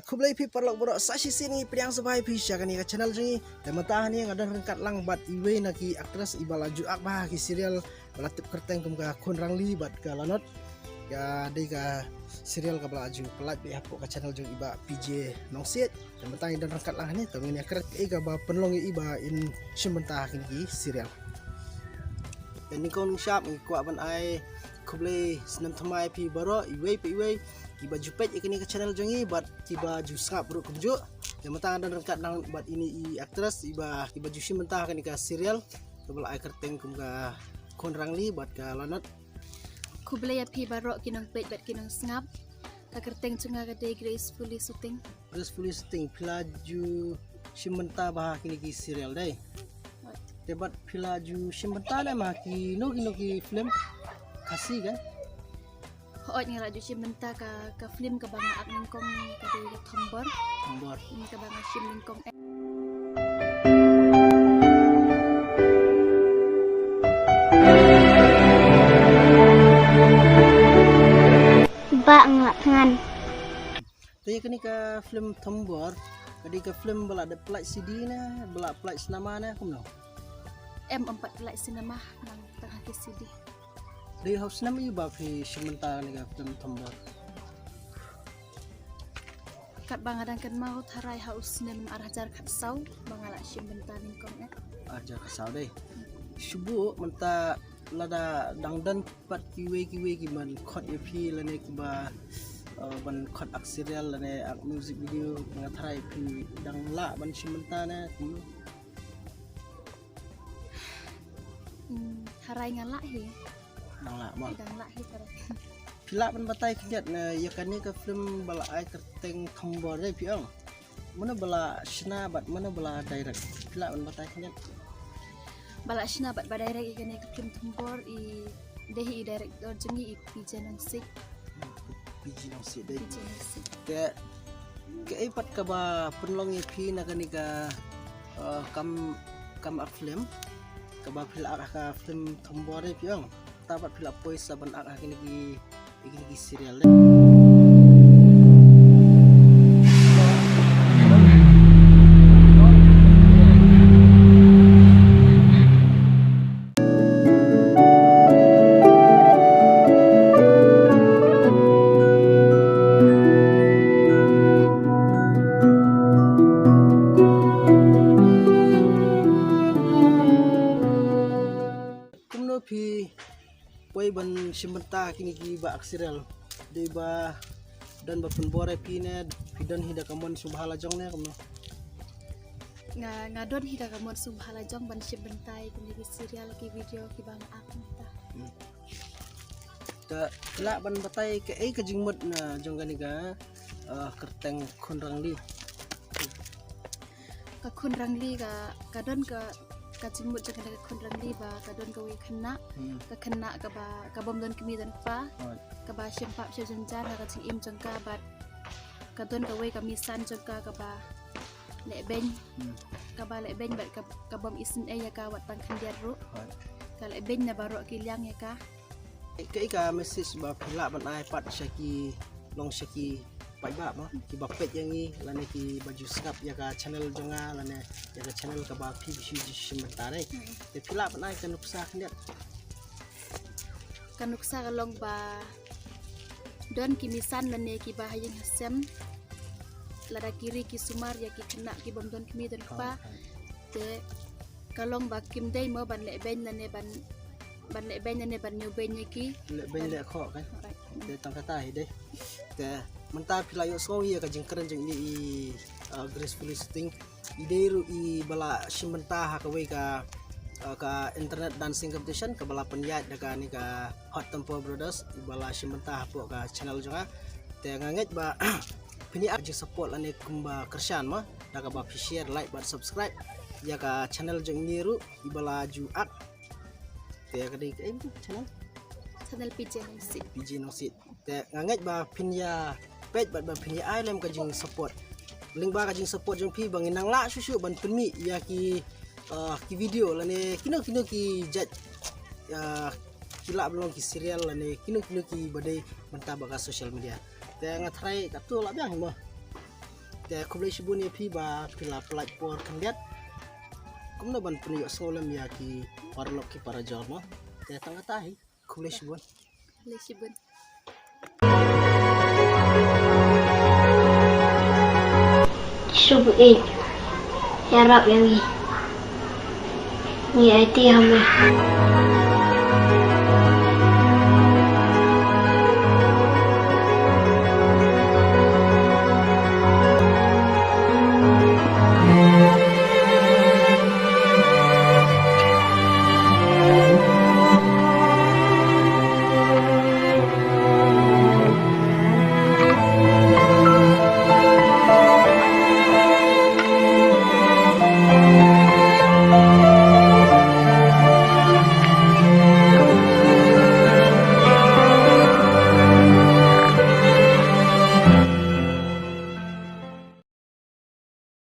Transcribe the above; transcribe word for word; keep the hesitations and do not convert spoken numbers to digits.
Khublei phi paralok baroh, sa shisien ngi pdiang sngewbha ïa phi sha kane ka channel jong ngi. Te mynta hangne nga don ryngkat lang bad iwei na ki actress iba la ju ak bha ha ki serial ba la tip kyrteng kum ka Khun Rangli bad ka Lanot. Ka dei ka serial kaba la ju pyllait beit hapoh ka channel jong i Bah P J Nongsiej. Te mynta ngi don ryngkat lang hangne, to ngin ïakren kaei kaba pynlong ïa i ba in shim bynta ha kine ki serial. Te nyngkong nyngshap ngi kwah ban ai khublei snem thymmai ïa phi baroh, iwei pa iwei kiba ju peit ïa kane ka channel jong ngi bad kiba ju sngap ruh kumjuh. Te mynta nga don ryngkat lang bad ine i actress iba, kiba ju shim bynta ha kane ka serial kaba la ai kyrteng kum ka Khun Rangli bad ka Lanot. Khublei ïa phi baroh ki nongpeit bad ki nongsngap. Ka kyrteng jong nga ka dei Gracefully Shooting. Gracefully Shooting, phi la ju shim bynta bha ha kine ki serial dei. Te bad phi la ju shim bynta lem ha kino kino ki film Khasi kan? Hooid, nga la ju shim bynta ka, ka film kaba nga ak nyngkong ka dei ka Thombor. Thombor. Hmm, kaba nga shim nyngkong. Ba nga thngan. Te ïa kane ka film Thombor ka dei ka film ba la dep pyllait C D ne, ba la pyllait cinema ne, kumno? Em, ym pat pyllait cinema, nang tang ha ki C D. Dei ha u snem ïa ba phi shim bynta kane ka film Thombor? Katba nga dang kynmaw, tharai ha u snem ar hajar khatsaw ba nga la shim bynta nyngkong eh. Ar hajar khatsaw dei. Shu bun mynta lada dang don pat kiwei kiwei ki ban khot ïa phi lane kiba, eh, ban khot ak serial lane ak music video, nga tharai phi dang lah ban shim bynta ne kumno? Hmm, tharai nga lah hi. Dang lah mo. Dang lah hi tharai. Phi lah ban batai khyndiat na ïa kane ka film ba la ai kyrteng Thombor dei phi ong? Mano ba la shna bad mano ba la direct? Phi lah ban batai khyndiat. Ba la shna bad ba direct ïa kane ka film Thombor i dei hi i director jong ngi i P J Nongsiej. P J Nongsiej dei. P J Nongsiej. Te kaei pat kaba pynlong ïa phi na kane ka, eh, kam, kam ak film kaba phi la ak ha ka film Thombor dei phi ong? Ta pat phi la poi sa ban ak ha kine ki, kine ki serial dei. Kumno phi poi ban shim bynta kine kiba ak serial? Dei ba don ba pynbor ïa phi ne phi don hi da ka mon sngewbha la jong ne kumno? Nga, nga don hi da ka mon sngewbha la jong ban shim bynta ïa kine ki serial ki video kiba nga ak mynta. Hmm. Te lah ban batai kaei ka jingmut na jong kane ka, eh, kyrteng Khun Rangli? Ka Khun Rangli ka, ka don ka, ka jingmut jong kane ka Khun Rangli ba ka don kawei khynnah, hmm, ka khynnah kaba, ka bym don kmie don kpa, oh, kaba shim pap shim jynjar ha ka jingim jong ka bad ka don kawei ka misan jong ka kaba lehbeiñ, hmm, kaba lehbeiñ bad ka, ka bym isynei ïa ka wat tang khyndiat ruh. Hooid. Ka lehbeiñ na baroh ki liang ïa ka. Kaei ka message ba phi lah ban ai pat sha ki, long sha ki paidbah mo, kiba peit ïa ngi lane kiba ju sngap ïa ka channel jong nga lane ïa ka channel kaba phi, phi ju shim bynta ne? Hmm. Te phi lah ban ai ka nuksa khyndiat. Ka nuksa ka long ba don ki misan lane kiba ha ïing ha sem lada ki ri ki sumar ïa ki khynnah ki bym don kmie don kpa. Hooid, hooid. Te ka long ba kim dei mo ban lehbeiñ lane ban, ban lehbeiñ lane ban ñiewbeiñ ïa ki. Lehbeiñ lehkhoh kan. Hooid. Te tang kata hi dei. Te mynta phi la ïohsngew ïa ka jingkren jong ine i, uh, Gracefully Shooting. I dei ruh iba la shim bynta ha kawei ka, uh, ka internet dancing competition kaba la pynïaid da kane ka Hot Tempo Brothers, iba la shim bynta hapoh ka channel jong nga. Te nga ngeit ba phin ïa ka jingsupport lane kumba kyrshan mo da kaba phi share, like bad subscribe ïa ka channel jong ine ruh iba la ju ak. Te ka dei kaei ka channel? Channel P J Nongsiej. P J Nongsiej. Te nga ngeit ba phin ïa peit bad ba phin ïa ai lem ka jingsupport. Lyngba ka jingsupport jong phi ba ngin nang lah shuh shuh ban pynmih ïa ki, uh, ki video lane kino kino ki jait, uh, ki lah ban long ki serial lane kino kino kiba dei mynta bad ka social media. Te nga tharai katto lah biang hi mo. Te khublei shibun ïa phi ba phi la pynlait por khyndiat kumno ban pynïoh sngewlem ïa ki paralok ki parajor mo. Te tang kata hi. Khublei shibun. Khublei shibun. Shu buh ïa rap ïa ngi. Ngi aiti ha me.